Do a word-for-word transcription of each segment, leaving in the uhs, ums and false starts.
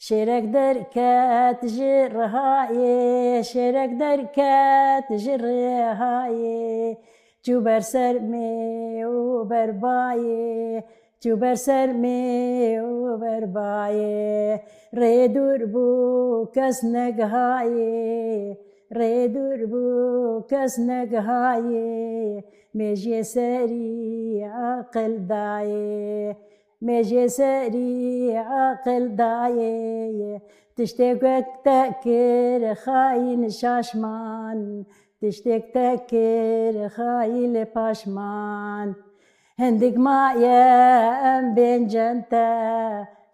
Şêrek derket ji rihayê, şêrek derket ji rihayê. Çû ber ser mê û ber bayê, çû ber ser mê û ber bayê. Rê dûr bû kes negihayê, rê dûr bû kes negihayê. Mêjê serî aqil dayê, mêjê serî aqil dayê. Tiştê wek te kir xayîn şaşman, tiştê te kir xayî li paşman. Hindik maye em bên cem te,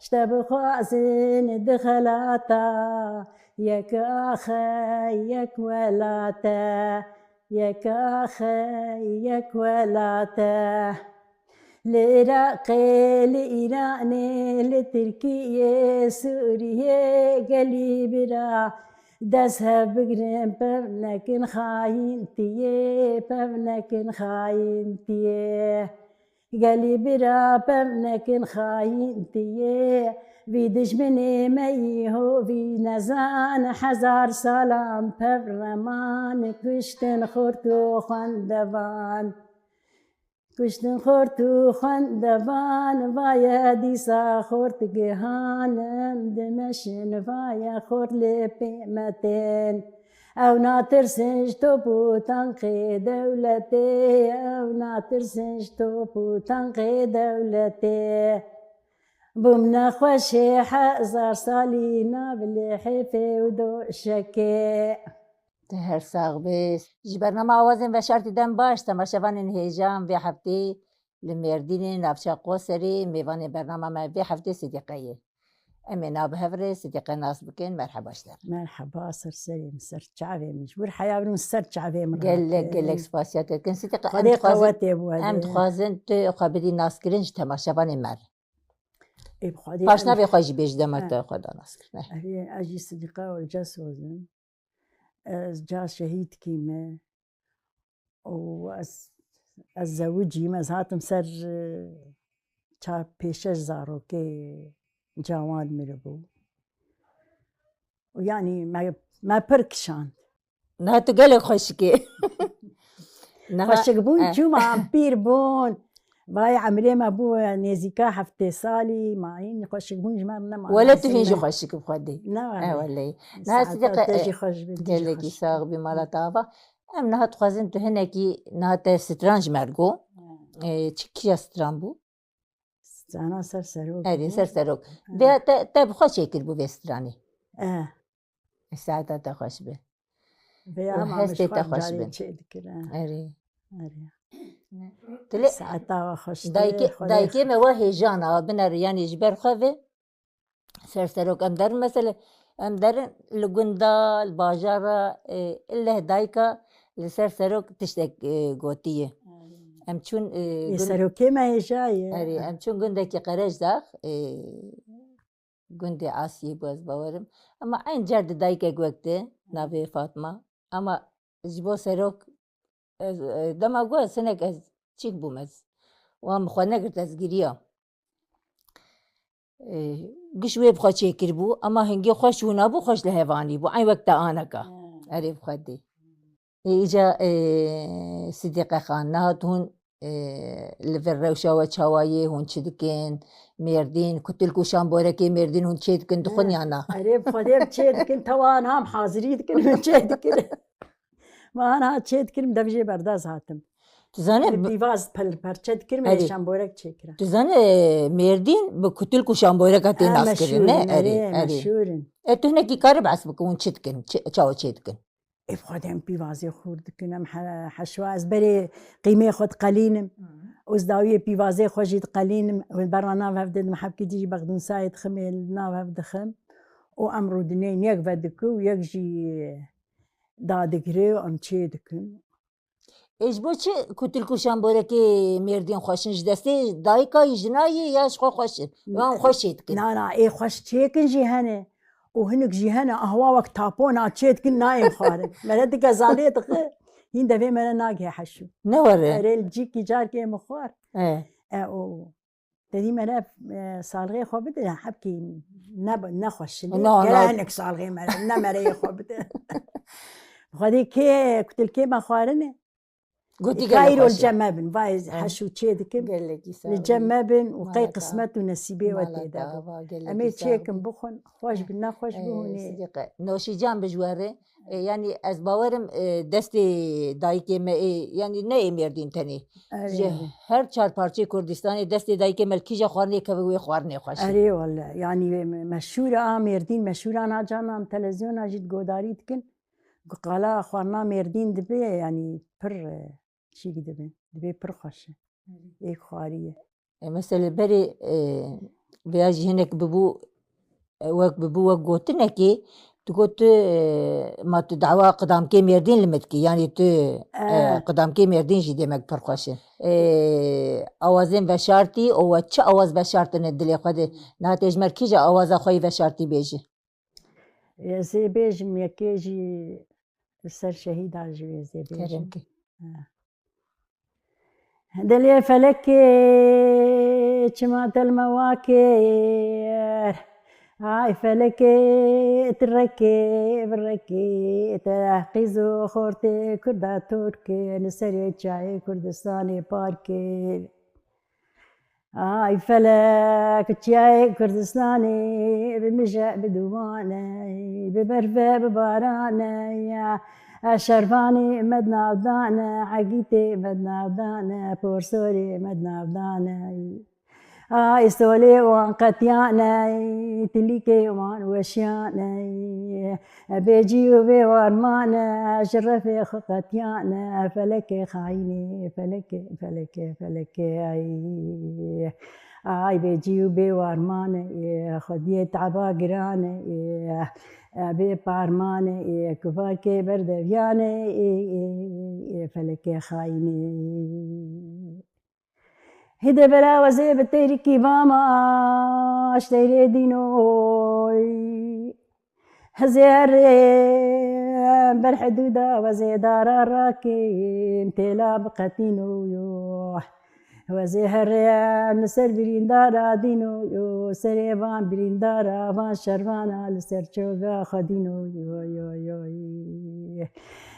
ji te bixwazin di xelata. Yek axe, yek welate, yek axe, yek welate. Li Iraqê, li Îranê, li Tirkiyê, Sûriyê, gelî bira, dest hev bigrin, pev nekin xayîntiyê, pev nekin xayîntiyê. Gelî bira, pev nekin xayîntiyê. Vî dijminê me yî ho, vî nezan, hezar salan pev reman, kuştin xort û xwendevan. Kuştin xort û xwendevan, vaye dîsa xort gihan, em dimeşin, vaye xort lê pê me tên. Ew natirsin ji top û tankê dewletê, ew natirsin ji top û tankê dewletê. Bûm nexweşê hezar salî nav lê hêfê û doşekê. Tu her sax bî. Ji bernama Awazên Veşartî dem baş, temaşevanên hêja em vê heftê li Mêrdînê, navça Qoserê, mêvanê bernama me vê heftê Sidîqe ye. Em ê navbihevre Sidîqe nas bikin. Merheba ji te. Merheba, ser serê min, ser çavê min. Ji wir heya min ser çavê min Gelek, gelek spasiya te dikin. Sidîqe, em Xwedê dixwazin, qewetê bi we em de. dixwazin tu xwe bidî naskirin ji temaşevanê me re. Ê, bi Xwedê Paşnavê em xwe jî bêj dema He. te xwe da naskirin. He. Erê, ez jî Sidîqe Olca Soz im. Ez ca şehîd kîme. û ez, ez zewicîm, ez hatim ser, e, ça pêşe zarokê cawan miribû. Û yanî me, me pir kişand. Niha tu gelek xweşik î. Niha, Xweşik bûn, eh. çûma em pîr bûn. Vay emrê me bû nêzîka heftê salî, ma hîn xweşik bûn ji me re nema. Wele tu hîn jî xweşik bi xwe dî. Ne E, wele. wele. Niha Saeta Sidîqe, te jî e, xweş bî, tu jî gelekî xweş bî. sax bî, mala te ava. Em niha dixwazin tu hinekî niha te stran ji me re go. Ha. E, çi kîja stran bû? Strana ser serok Erê, bû. ser serok. Ha. Vê te, te bi xwe çêkir bû vê stranê. E. Saeta te xweş be. Vê Û ama hestê min ji te xwe xweş carê bin. çê dikir, e. Erê. Erê. Tile Saeta xweş dayikê, dikir, Xwedê dayikê me wa hêjan a, biner, yanî ji ber xwe ve ser serok em derin, mesele em derin li gunda, li bajara, e, illeh dayika li ser serok tiştek, e, gotiye. Erê. Em çûn, e, Ê gund-, serokê me hêja ye. Erê, em çûn gundekî Qerejdax, e, gundê Asiyê bû, ez bawerim. Ema eyn car di dayikek wek te, navê Fatma. Ema ji bo serok, ez, e, dema ku ez hinek ez çîk bûm ez. Wan bi xwe negirt, ez giriya. E, giş wê bi xwe çêkiribû, ema hingê xweş hûna bû, xweş li hevanî bû. Eyn wek te aneka. Hmm. Erê bi xwe dê. Ê, îca, ê, Sidîqe Xan, niha hûn, ê, li vir rewşa we çawa ye, hûn çi dikin? Mêrdîn, kutilk û şamborekê Mêrdîn hûn çê dikin, dixwin He. ya na? Erê, bi Xwedê em çê dikin, tewa niha em hazirî dikin, hûn çê dikin. Ma niha çê dikin, dev jê berdez hatim. Tu zanî, Li bi- pîvaz pel-, perçe dikin, Erê. lê şamborek çêkira. Tu zanî, Mêrdîn bi kutilk û şamboreka tê Ha, nas kirin, ne? meşhûr in, Erê, erê, erê. meşhûr in. E, tu hinekî kare behs bikin, hûn çi dikin? Çi, çawa çê dikin? Ê, bi Xwedê em pîvazê xûr dikin, em he-, heşwa, ez berê qîmê xwe diqelînim. Hı. Û ez dawiyê pîvazê xwe jî diqelînim. Û berna nav hev didim, hebkî dî jî bexdûnsayê dixim, ê li nav hev dixim. Û em rûdinên yek vedikin û yek jî dadigire û em çê dikin. Ê, ji bo çi kutilk û şamborekê Mêrdîn xweş in? Ji destê dayika yî, jina yî ya ji xwe xweş in? Wan xweş çê dikin. Na, na, ê xweş çêkin jî hene. Û hinek jî hene, ahwa wek tapona çê dikin, nayên xwarin. Mere dike zalê dixe, hîn devê mere nagihê heşû. Ne were? Erê, li cîkî carkê min xwar. E. E, û Dî mere, e, salxê xwe bide, hebkî ne, nexweş. Na, Gere na. Hinek salxê mere, ne mereyê xwe bide. Xwedî kê, kutilkê me xwarine. Gotî Kayro gelek li cem me bin, vay heş û çê dikim. Gelekî sağ Li cem me bin û qey qismet û nesîbê we tê de bû. Em ê çêkin bixwin, xweş bin, nexweş bihûnê. Noşîcan bi ji we re. E, yanî ez bawerim, e, destê dayikê me ê, yanî ne ê Mêrdîn tenê. Ji her çar parçeyê Kurdistanê destê dayikê me li kîja xwarinê keve wê xwarinê xweş e. Erê wele, yanî me-, meşhûr a Mêrdîn, meşhûr a na canan televizyona jî godarî dikin. Ku qala xwarina Mêrdîn dibe, yanî pir, e, çîk dibe. Dibe pir xweş e. Êk xwarî ye. E, meselê berê, e, vêya jî hinek bibû, e, wek bibû wek gotinekê, tu got tu, e, ma tu dawa qidamkê Mêrdîn li min dikî, yanî tu, e, E. Qidamkê Mêrdîn jî demek pir xweş e. E, awazên veşartî û we çi awaz veşartine dilê xwe de? Niha tê ji me kîja awaza xwe yî veşartî bêjî. Ez ê bêjim, yekê jî li ser şehîda jî ez ê bêjim. Kerem ke. Dilê felekê çima telme wa kir? Ay felekê, tirekê, virekê, te qîz û xortê Kurda Tirkê li serê çayê Kurdistanê par kir. Ay felek, çiyayê Kurdistanê bi mije, bi dûmane, bi berfe, bi barane, ya şervanê me di nav dane, egîtê me di nav dane, porsorê me di nav dane. Ay solê wan qetiyane, tilîkê wan weşiyane, bê cî û bê warmane, ji refê xwe qetiyane, felekê xayînê, felekê, felekê, felekê, ay. Ay bê cî û bê warmane, xwediyê teba girane, bê parmane, kuvarkê berdeviyane, felekê xayînê. Hide bera wezê bi têrikî vama, ji têrê dînoy. Hizê herê ber hidûda wezê dara rakên, têla biqetîno yo. Wezê herê em li ser birîndara dîno yo, serê van birîndara, van şervana li ser çoga xwe dîno yo, yo, yo.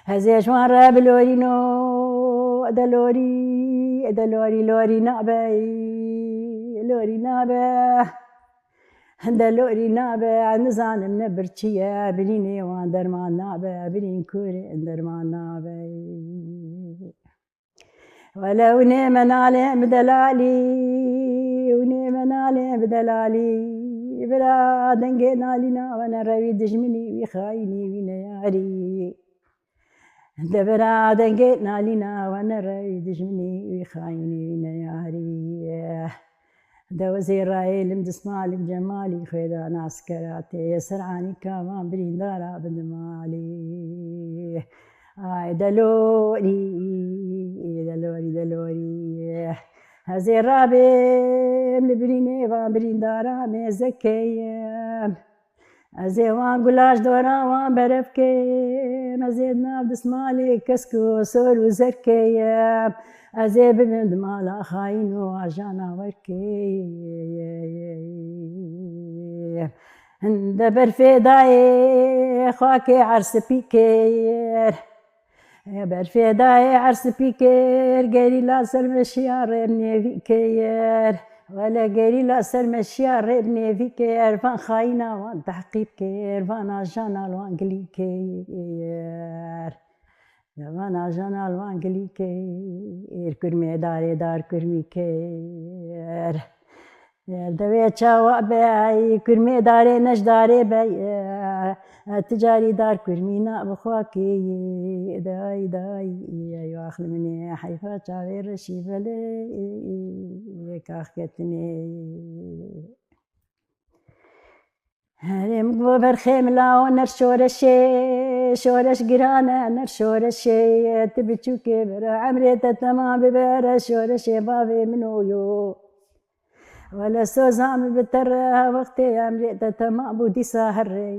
Hezê ji wan re bilorîno, de lorî, de lorî, lorî nabe, lorî nabe. De lorî nabe, nizanim ne birçî ye, birînê wan derman nabe, birîn kurê derman nabe. Wele hûn ê me nalên bi delalî, hûn ê me nalên bi delalî. Bira dengê nalîna we ne rewî dijminî, wî xayînî, wî neyarî. De bira dengê nalîna we ne rewî dijminî, wî xayînî, wî neyarî. De wezê rayê lim dismalî bi cemalî, xwêda naskeratê, ser anîka van birîndara bi dimalî. Ay delorî, delorî, delorî. Hezê rabêm li birînê van birîndara mêzekeyim. Ez ê wan gula ji dora wan berev kêm, ez ê di nav dismalê kesk û sor û zerkeyim. Ez ê bibim di mala xayîn û ajana werkeyim. De berfê dayê xakê ersipî kêr. Berfê dayê ersipî kêr, gerîla ser meşiya rêb nêvî kêr. Wele gerîla ser meşiya rêb nêvî kêr, van xayîna wan tehqîb kêr, van ajana li wan gilî kêr. Van ajana li wan gilî kêr, kurmê darê dar kurmî kêr. Dewê çawa be, ay kurmê darê ne ji darê be, e, tu carî dar kurmî na bi xwe kê, day, day, ey ax li min ê, heyfa çavê reşî belê, kax ketinê. Herêm go berxê milawo ner şoreşê, şoreş girane ner şoreşê, tu biçûkê bira emrê te temam bibere şoreşê bavê min o yo. Wele soza min bi te re, wextê emrê te temam bû dîsa herê.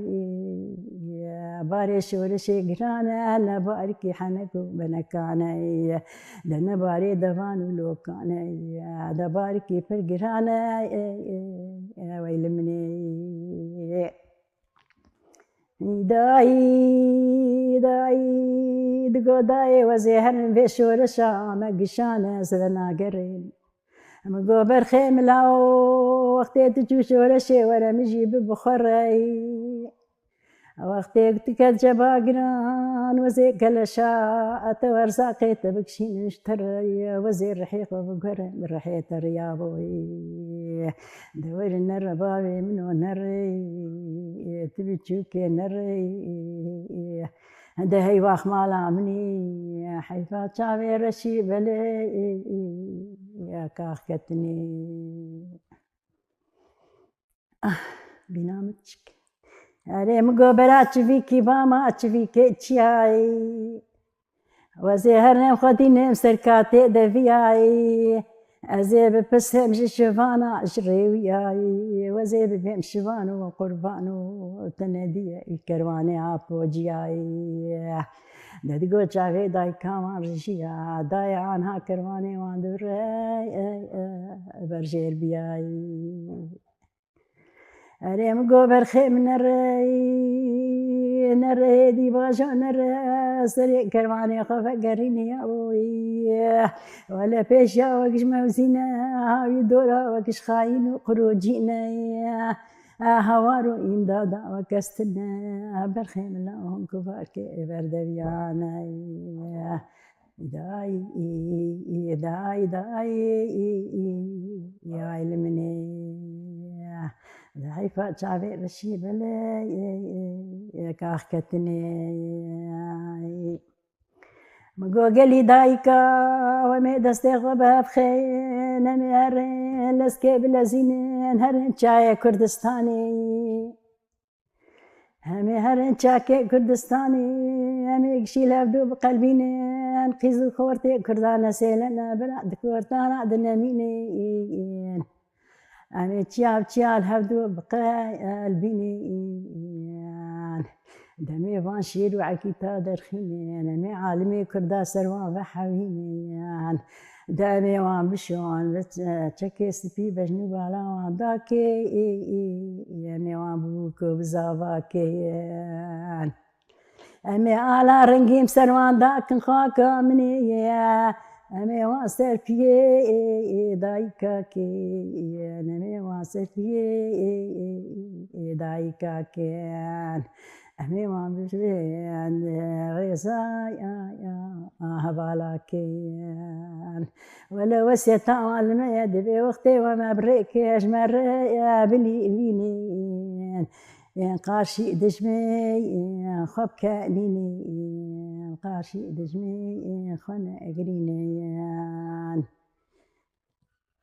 Barê şoreşê giran e, ne barikî henek û benekane ye, de ne barê devan û lokane ye, de barikî pir giran e, wey li min ê. Dayî, dayî, digo dayê wezê herin vê şoreşa me gişane, ez ve nagerên. Min got berxê milawo, wextê tu çû şoreşê were min jî bibixwe rey. Wextê tu ket ceba giran, wezê keleşa, te werzaqê te bikişînin ji te rey, wezê rihê xwe biguhere, rihê te riya boyî. De were nere bavê min o nere, tu biçûkê nere. De heywax mala min î, heyfa çavê reşî belê, ya kax ketinê. Ah, bîna min çik. Erê min got bera çivîkî bama çivîkê çiyayî. Wezê herêm xwedî nêm serkatê de viyayî. Ez ê bipirsêm ji şivana ji rêwiyayî. Wezê bibêm şivan û qurban û tenediye kerwanê apociyayî. De digo çavê dayka wan rijiya, dayê anha kerwanê wan dûre berjêr biyayî. Erê min got berxê min nerey, nerê dîbaja nere, serê kervanê xwe vegerîne ya oyî. Wele pêşiya wek ji mewzîne, hawî dora wek ji xayîn û qirocîne. Hawar û îmdada wek ez tine, berxê min la hon kuvarkê berdeviyane. Dayî, dayî, dayî, yay li min ê. Dayî fa çavê reşî belê, kax ketinê. Min got gelî dayîka, wemê destê xwe bi hev xên, em ê herin lezkê bilezînin, herin çayê Kurdistanê. Em ê herin çakê Kurdistanê, em ê gişî li hevdû biqelbînin, qîz û xortê Kurdan nesêlene bira di kurtana dinemînin. Em ê çiya bi çiya li hevdû biqelbînin. Demê van şêr û ekîta derxînin, em ê alimê Kurda ser wan vehewînin. Demê wan bişon, bi çekê spî bejn û bala wan dakê, ê, ê, ê, em ê wan bûk û bizavakê. Em ê ala rengî bi ser wan dakin xaka min ê. Em ê wan ser piyê, ê, ê, dayika kê. Em ê wan ser piyê, ê, ê, ê, dayika kê. Em ê wan bijêrin rêza ya, ya, hevalakên. Wele wesiyeta wan li me ye, divê wextê we me bi rê kê, ji me rê bilîvînin. Yên qarşî dijmê xwe bikenînin, qarşî dijmê xwe negirînin.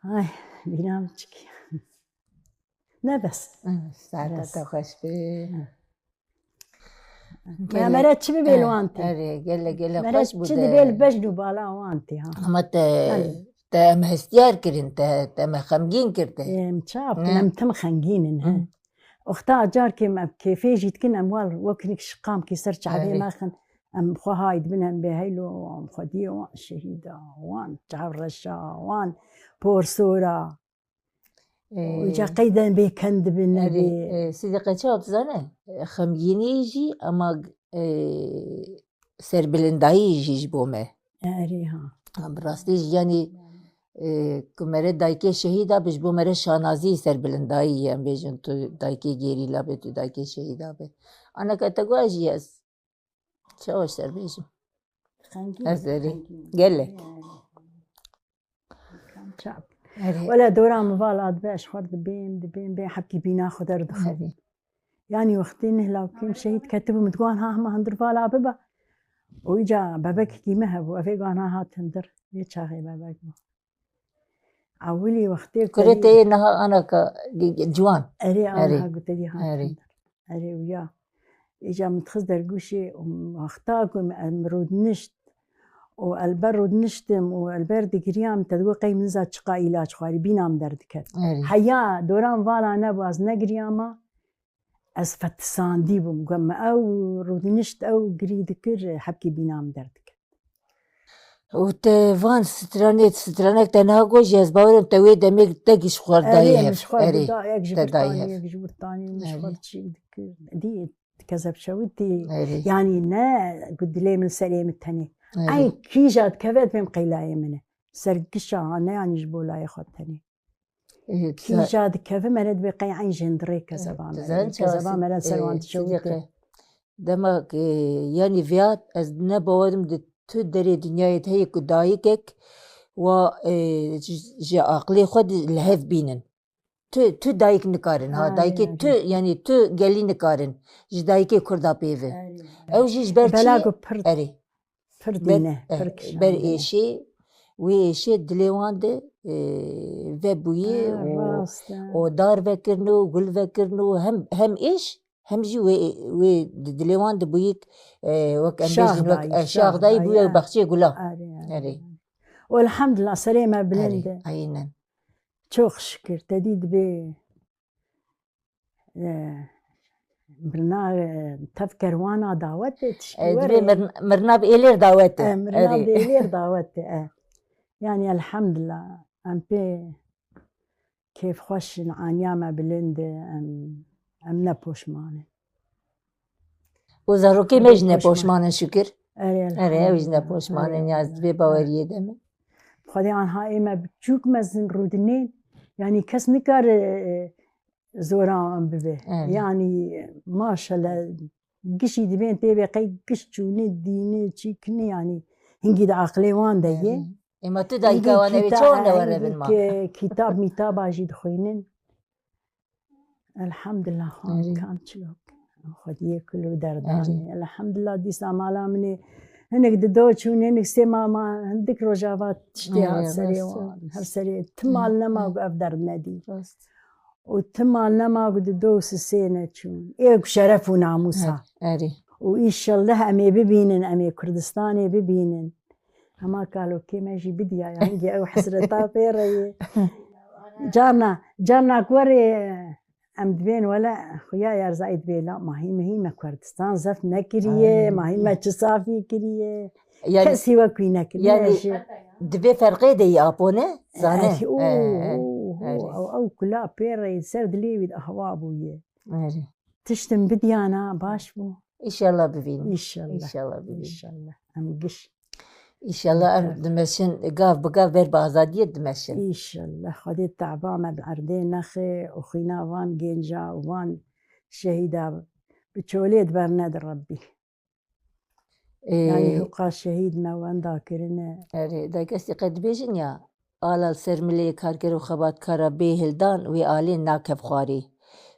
Ay, bîna min çikî. Ne bes. Saeta te xweş be. Me mere çi bibe li wan tê? Erê, gele, gele xweş bû. Mere çi dibe li bejn û bala wan tê, ha? Ama te, te em hestiyar kirin, te, te me xemgîn kir te. Em çap, em tim xemgîn in, he. Wexta carkê em kêfê jî dikin, em wal wek hinek şiqamkî ser çavê me xin. Em xwe hay dibin, em bê heylo, em xwediyê wan şehîda, wan çavreşa, wan porsora. Îca qeyden bê ken dibin, erê, nebê. Sîdîqe çawa dizane? Xemgînî jî ama, e, serbilindayî jî ji bo me. Erê ha. Ha, bi rastî jî, yanî, e, ku mere dayikê şehîda bi, ji bo mere şanazî serbilindayî ye, em bêjin tu dayikê gerîla be, tu dayikê şehîda be. Aneke te got jî ez Çawa ser bêjim? Xengîn, ez erê, xengîn. Gelek. Çap. Erê. Wele dora min vala dibe, ez xwar dibêm, dibêm, bêm hebkî bîna xwe derdixim. Erê. Yanî wextê neh lawkêm şehîd ketibû, min digo, ha hema hundir vala bibe. Û îca bebekekî me hebû, evê got, ha hat hundir. Vê çaxê bebek bû. Ewilî wextê Kurê te yê niha anaka ge-, ge-, ciwan. Erê, erê, anaka gotedî hat hundir. Erê, wiya. Îca min dixist dergûşê û wexta ku em rûdinişt û el ber rûdiniştim û el ber digiriyam, te digot qey min za çiqa îlaç xwarî, bîna min derdiket. Erê. Heya, doran vala nebû, ez negiriyama. ez fetisandî bûm. Got me ew rûdinişt, ew girî dikir, hebkî bîna min derdikir. Û te van stranê, stranek te niha got jî, ez bawer im te wê demê te gî ji xwe Erê, dayê min hev. ji xwe Erê, dida, yek ji te vir dayê tanî, hev. yek ji wir tanî, min ji xwe Erê. çîk dikir. Dî, kezeb şewitî. Erê. Yanî ne, got dilê min serê min tenê. Erê. Eyn kîja dikeve dibêm qeylayê min e. Ser gişa ne yanî ji bo layê xwe tenê. Ê, Kîja dikeve me re dibê qey eyn jêndirê kezeba me. Dizanin çawa Kezeba me re ser wan e, dişewitê. Sidîqe. Dema, e, yanî viya ez ne bawerim di tu derê dinyayê de heye ku dayikek wa, e, ji, ji aqilê xwe di, li hev bînin. Tu, tu dayik nikarin ha. Aynen, Dayikê tu, aynen. yanî tu gelî nikarin. Ji dayikê Kurda pê ve. Aynen. Ew jî ji ber çi? Bela ku pir, Erê. pir Ber, dîne, eh, pir kişan ber dîne. êşê, wê êşê dilê wan de, e, vebûyê Ha, û, rast e. û dar vekirin û gul vekirin û hem, hem êş, hem jî wê, wê di dilê wan de bûyîk, e, wek em Şax bêjin, wek, dayî, e, şax şax dayî dayî, bûye ha. bexçê gula. Erê, erê. Erê. Û elhamdulillah, serê me bilind Erê, e. aynen. Çok şükür, te dî dibê, e, mirna, e, tev kerwana dawet e, tişkî E, were. dibê mir-, mirna bi êlêr dawet e. E, mirna Erê. bi êlêr dawet e, e. Yani elhamdulillah, em pê kêfxweş in, aniya me bilind e, em, em ne poşman in. Û zarokê me jî ne poşman in şikir. Erê, Erê, ew jî ne elhamdulillah. poşman in, Erê, ya ez erê, vê erê. baweriyê de me. Xwedê anha ê me biçûk mezin rûdinên, yanî kes nikare, e, zora wan bibe. Erê. Yanî maşallah gişî dibên tê vê qey giş çûnê, dînê, çîkinê, yanî hingî di aqilê wan de ye. Erê. Ê, ma tu Hingî dayika wan e, wê kîta-, çawa ne were hingî bin ma? ki-, kitab mîtaba jî dixwînin. Elhamdulillah, xwe Erê. Em kan çilo bikin. Em xwediyê kul û derdan Erê. ê. Elhamdulillah, dîsa mala min ê hinek dido çûn, hinek sê ma, ma hindik rojava tiştê Erê, hat serê rast e, wan. rast. Her serê ti mal nema Erê. ku ev derd nedî. Rast. Û ti mal nema ku dido û sisê neçûn. Ê ku şeref û namûs ha. Erê. Û înşallah em ê bibînin, em ê Kurdistanê bibînin. Hema kalokê me jî bidiya, hingê ew hesreta pê re ye. Carna, carna ku werê em dibên wele xuya yerzayî dibê la mahî mihî me Kurdistan zeft nekiriye, Aynen. mahî me çi safî kiriye. Yani, Kesî wek wî nekiriye. yani, Ji divê ferqê de yî apo ne? Zane? Erê, û, Eh, eh, û, û, erê. ew, ew kula pê re ser dilê wî de ahwa bûye. Erê. Tiştin bidiyana baş bû. Înşallah bibînin. Înşallah. Înşallah bibînin. Înşallah. Em giş. Înşallah em Înşallah. dimeşin, gav bi gav ber bi azadiyê dimeşin. Înşallah. Xwedê teba me bi erdê nexe û xwîna van gênca û van şehîda bi çolê di ber nedi Rebbî. Ê, Yani hûqa şehîd me wenda kirine. Erê, dayik ez qe dibêjin ya, ala li ser milê karker û xebatkara bê hildan wê alê nakev xwarê.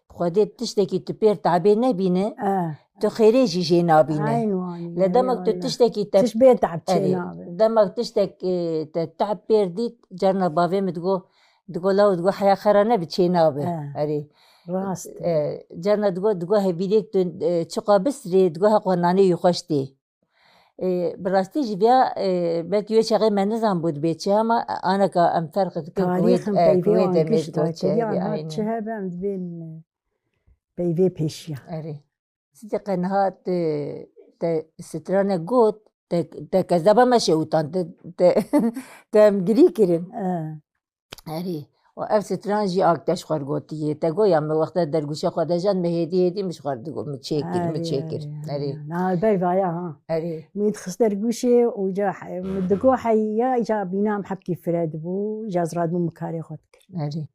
Xwedê tiştekî tu pêr tabê nebîne, Eh. tu xêrê jî jê nabîne. Eyn wanî, Lê eyn demek tu wanî. tiştekî te Tiş bê tab Erê, çênabe. demek tiştek, e, te tab pêr dît, carna bavê min digo, digo law digo heya xera ne bi çênabe. Eh. Erê. Rast. E, carna digo, digo hevîrêk tu, e, çiqa bisirê, digo heqwa nanê wî xweş tê. E, bi rastî jî viya, e, belkî wê çaxê me nizan bû dibê çi, ama aneka em ferq dikin ku wê, Tarîxin e, peyvê ku wê wan demê giş digo çi, tayteliyan evî ha ayne. çi hebe em dibên, e, peyvê pêşiya. Erê. Sidîqe niha te, te stranek got, te, te kezeba me şewtan, te, te, te em girî kirin. E. Erê. Û ev stran jî ak te ji xwe gotiye. Te got ya me wexta dergûşa xwe de jan me hêdî hêdî min ji xwe digot, min çêkir, min Erê, çêkir. erê, Erê. erê. Na, ber vaya ha. Erê. Min dixist dergûşê û ca he-, min digo heya, îca bîna min hebkî fire dibû, îca ez radibû min karê xwe dikir. Erê.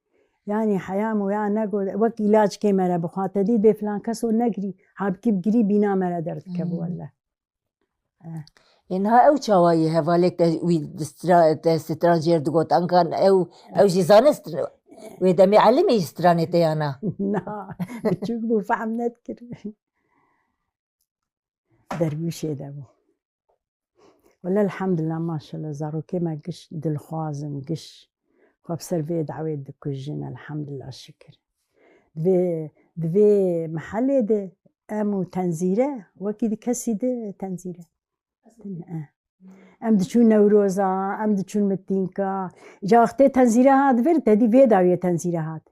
Yani heya min ya negot, wek îlacikê me re bixwe, te dî bê filan keso negirî, hebkî bigirî bîna me re derdikebû Aynen. welle. Eh. Ê, niha ew çawa yê hevalek te wî di stra-, te stran jêr digot, ankan ew, ew jî zane str-, wê demê elimê jî stranê te yana? Na, biçûk bû, fehm nedikir. Dergûşê de bû. Wele elhamdulillah, maşallah, zarokê me giş dilxwaz in, giş xwe bi ser vê dawê dikujin, elhamdulillah, şikir. Di vê, di vê mehelê de em û tenzîre, wekî di kesî di tenzîre. Din, e. Em diçûn Newroza, em diçûn mitînka. Îca wextê tenzîre hat vir, te dî vê dawiyê tenzîre hat.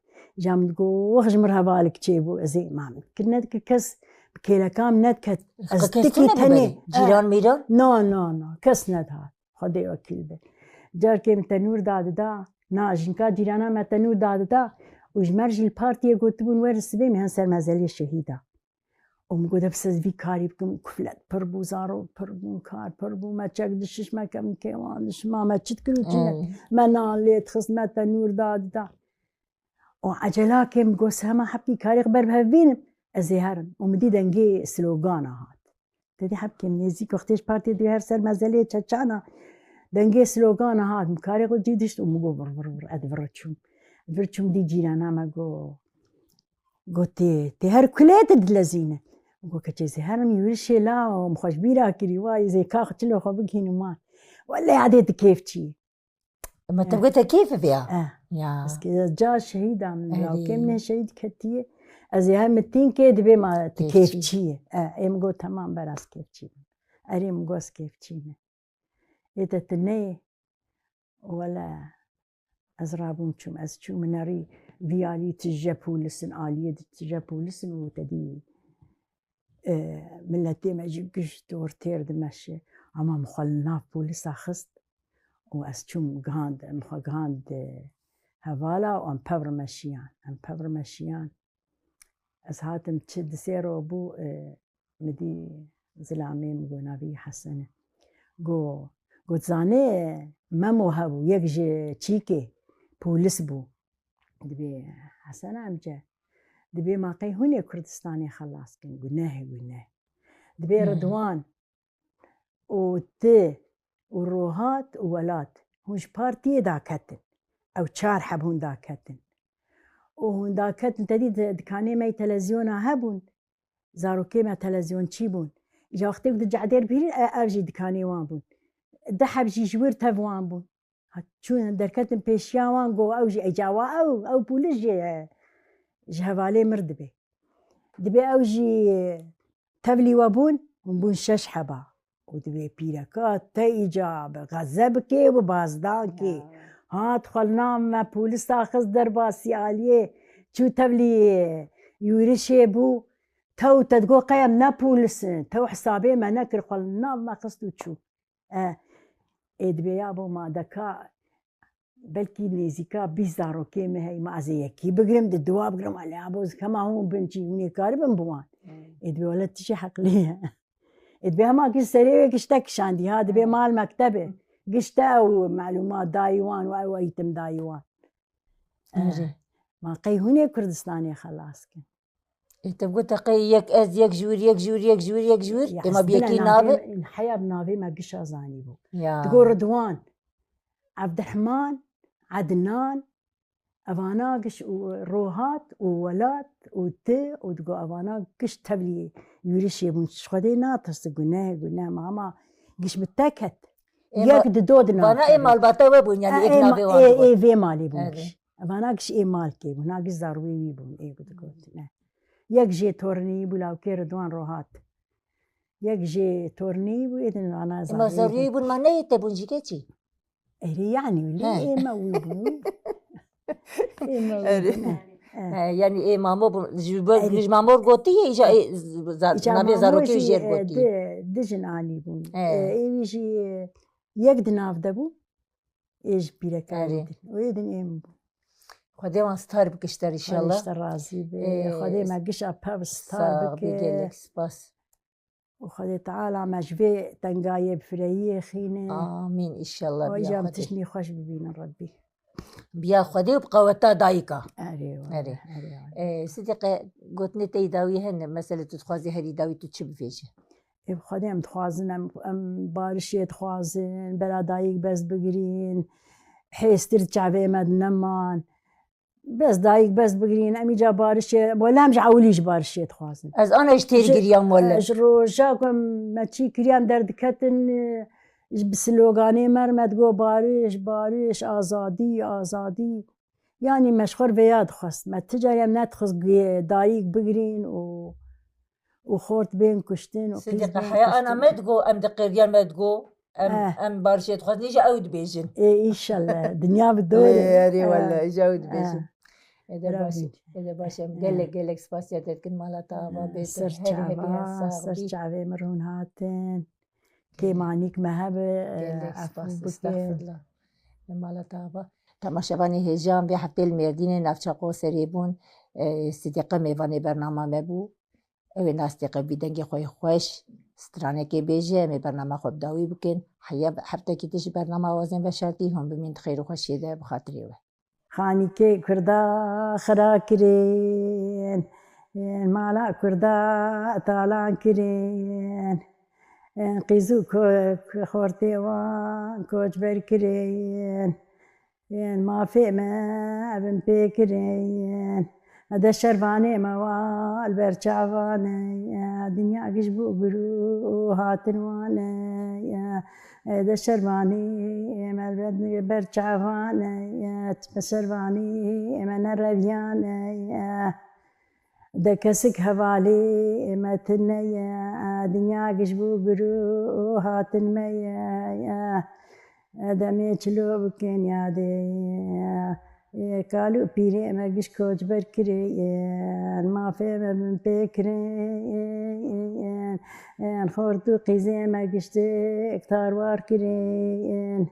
Îca min digot, "Wix ji mir hevalek çêbû, ez ê mam." Kir nedikir kes bi kêleka min nediket. Ez Qe kes tikî tune tenê. Biberî? Cîran mîran? No, no, no. Kes nedihat. Xwedê wekîl be. Carkê min tenûr dadida. Na, jinka cîrana me tenûr dadida. Û ji me re jî li partiyê gotibûn, "Werin sibê me hen ser mezelê şehîda." Û min got, "De bise ez vî karî bikim." Kuflet pir bû, zarok pir bûn, kar pir bû. Me çek dişiş, me kevn kêwan dişima, me çi dikir û çi ne. Hmm. Me nan lê dixist, me tenûr dadida. Û ecelakê min got, "Hema hebkî karê xwe ber bi hev bînim, ez ê herim." Û min dî dengê slogana hat. Te dî hebkê min nêzîk wextê ji partiyê dê her ser mezelê çeçana dengê slogana hat. Min karê xwe cî dişt û min got, "Vir, vir, vir, ez vir çûm." Vir çûm dî cîrana me got, got, "Tê, tê her kulê te dilezîne." Min got, "Keçê ez ê herim yûrişê la û min xwe ji bîra kirî, wa ez ê ka xwe çilo xwe bigihînim wan." Wele adê tu kêf çî. Ma te got te kêf vêya? Eh. Ya. Ez ke ca şehîda min, Erê. Lawkê min şehîd ketiye. Ez ê her mitînkê dibê ma tu Kêfçî. Kêfçî ye. Eh, ê min got, "Temam, beraz kêfçî." Erê min got, "Ez kêfçî me." Ê te tu neyê? Wele ez rabûm çûm. Ez çûm nerî vî alî tije polîsin, aliyê di tije polîsin û te dî, e, miletê me jî giş dor têr dimeşe. Ama min xwe li nav polîsa xist û ez çûm gihand, min xwe gihand, e, hevala û em pevr meşiyan. Em pevr meşiyan. Ez hatim çi di sê ro bû, e, min dî zilamê min got navî Hesen e. Got, got zanê Memo hebû, yek ji çîkê polîs bû. Dibê Hesen emce, dibê ma qey hûn ê Kurdistanê xelas kin? Got nehê, got ne. Dibê Hmm. Ridwan û ti û Rohat û Welat hûn ji partiyê daketin. Ew çar heb hûn daketin. Û hûn daketin, te dî di-, dikanê me yê televizyona hebûn. Zarokê me televizyon çî bûn. Îja wextê ku di cehdêr bihîrin, e-, ev jî dikanê wan bûn. Di heb jî ji wir tev wan bûn. Ha, çûn derketin pêşiya wan, got, "Ew jî ê cawa ew, ew polîs jî, e, ji hevalê mir dibe." Dibê ew jî tevlî we bûn, hûn bûn şeş heba. Û dibê pîreka te îca bi xezebkê û bi bazdankê Ya. hat xwe li nav me polîsa xist derbasî aliyê çû tevlî yûrişê bû. Tew te digot qey em ne polîs in. Tew hesabê me nekir, xwe li nav me xist û çû. E, ê dibê ya bo ma deka belkî nêzîka bîst zarokê me heye, ma ez ê yekî bigirim, di dua bigirim, alê abo ez kema hûn bin çî, hûn ê karibin bi wan. Hmm. Ê dibê wele tişê heqlî ye. Ê dibê hema giş serê wê giş te kişandî, ha dibê mal mektebê. Giş te ew melûmat dayî wan û ew eğitim dayî wan. Erê. Eh, ma qey hûn ê Kurdistanê xelas kin? Ê, te got te qey yek ez, yek ji wir, yek ji wir, yek ji wir, yek ji wir. Ya, Ê, ma ez bi bile yekî navê nabe? me, heya bi navê me gişa zanîbû. Ya. Digo Ridwan, Evdirhiman, Ednan, evana giş û Rohat û Welat û ti û digo evana giş tevlî yûrişê bûn. Ji Xwedê natirsi, guneh, guneh, ma hema giş bi te ket. Ê, Yek ma-, di do di vana nav ê tevlî. malbata we bûn, yani E, êk ê ma-, navê wan ê, bûn. ê vê malê bûn Evet. giş. Evana giş ê malkê bûn, na giş zarwê wî bûn, ê ku digotin, e. Yek jê tornî bû, lawkê Ridwan Rohat. Yek jê tornî bû, ê din ana Ema zarwê zarwê bûn. bûn, ma neyê te bûn jî keçî? Erê, yani, wî He. ê me wî bûn. Ê me wî Erê. bûn, e, e. He, yani ê mamo bûn, ji bo, Erê. ji mamo gotiye, îja ê z-, za-, Îca navê mamo zarokê jî, jêr e, gotiye. di, di jin alî bûn. He. E, ê wî jî, e, yek di nav de bû. Ê ji pîreka Erê. wî din. Wê din ê min bû. Xwedê wan star bike ji te Xwedê inşallah. ji te razî be. Ê, Xwedê me gişa pev star sağ bike. bî, gelek spas. Û Xwedê Teala me ji vê tengayê bi firehiyê xîne. Amîn inşallah, Û biya îca em Xwedê. tiştnî xweş bibînin Rebbî. Biya Xwedê û bi qeweta dayika. Erê wele, Erê. erê wele. Ê, Sidîqe, gotinê te yî dawî hene, mesele tu dixwazî herî dawî tu çi bivêje? Ê, bi Xwedê em dixwazin, em, em barişê dixwazin, bera dayik bes bigirîn, hêstir çavê me di neman. Bes dayik bes bigirîn, em îca barişê, wele em ji ewilî ji barişê dixwazin. Ez ana ji têr Ji, giriyam wele. ji roja ku em me çî kiriye, em derdiketin, e, ji bi sloganê me re me digo bariş, bariş, azadî, azadî. Yanî me ji xwe re vêya dixwest. Me ti carî em nedixwest gu-, dayik bigirîn û, û xort bên kuştin û qîz Sidîqe, bên heya ana kuştin. me digo, em diqêriyan me digo, em, Eh. em barişê dixwazin, îja ew dibêjin. Ê, înşallah. Dinya bi dor Ê, e. erê Eh. wele, îja ew dibêjin. Eh. Ê de baş, ê de baş em gelek gelek spasiya te dikin mala te ava bê. Ser çava, ser çavê min rûn hatin. Kêmanîk me hebe, gelek spas, estexfirullah. Mala te ava. Temaşevanê hêja, em vê heftê li Mêrdînê navça Qoserê bûn. E, Sidîqe mêvanê bernama me bû. Ew ê nas dêqe bî dengê xwe yê xweş, stranekê bêje, em ê bernama xwe bi dawî bikin. Heya heftekî din ji bernama Awazên Veşartî hûn bimîn di xêr û xweşiyê de bi xatirê we. Xanîkê Kurda xira kirin, mala Kurda talan kirin, qîz û ko-, xortê wan koçber kirin. Yên mafê me evin pê kirin. De şervanê me wa li ber çavan e. Dinya giş bû gurû hatin wan e. De şervanê me li ber çavan e. De şervanê me ne reviyan e. De kesik hevalê me tune ye, dinya giş bû gurû hatin me ye. Demê çilo bikin yadê. Kal û pîrê me giş koçber kirê ye. Mafê me bin pê kirin. Xort û qîzê me giş diktarwar kirin.